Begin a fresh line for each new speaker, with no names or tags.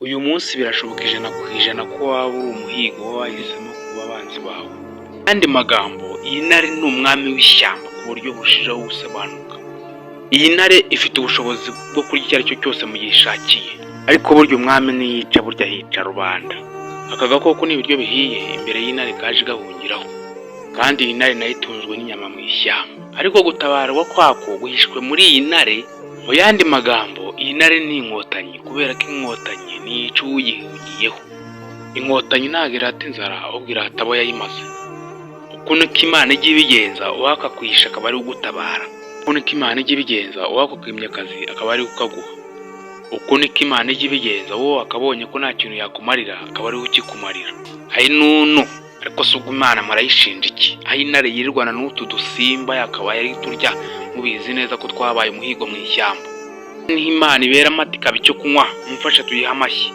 Uyu munsi birashoboka 100% ko waba uri umuhigo w'abahisemo kuba abanzi bawe. Mu yandi magambo, iyi ntare ni umwami w'ishyamba ku buryo burushijeho gusobanuka. Iyi ntare ifite ubushobozi bwo kurya icyo ari cyo cyose mu gihe ishakiye, ariko burya umwami ntiyica, burya hica rubanda. Aka gakoko ni ibiryo bihiye imbere y'intare kaje gahungiraho, kandi iyi ntare nayo itunzwe n'inyama mu ishyamba, ariko gutabarwa kwako guhishwe muri iyi ntare. Mu yandi magambo, iyi ntare ni inkotanyi, kubera ko inkotanyi ntiyica uwuyihugiyeho. Inkotanyi ntabwo irata inzara, ahubwo irata abo yayimaze. Uku niko Imana ijya ibigenza, uwakakwisha akaba ari ugutabara. Uku niko Imana ijya ibigenza, uwakukwimye akazi akaba ari ukaguha. Uku niko Imana ijya ibigenza, wowe wakabonye ko nta kintu yakumarira akaba ariwe ukikumarira. Hari nunu, ariko se ubwo Imana murayishinja iki? Aho intare yirirwana n'utu dusimba yakabaye ari turya, mubizi neza ko twabaye umuhigo mu ishyamba. Niho Imana ibera amata ikaba icyo kunywa, mumfashe tuyihe amashyi.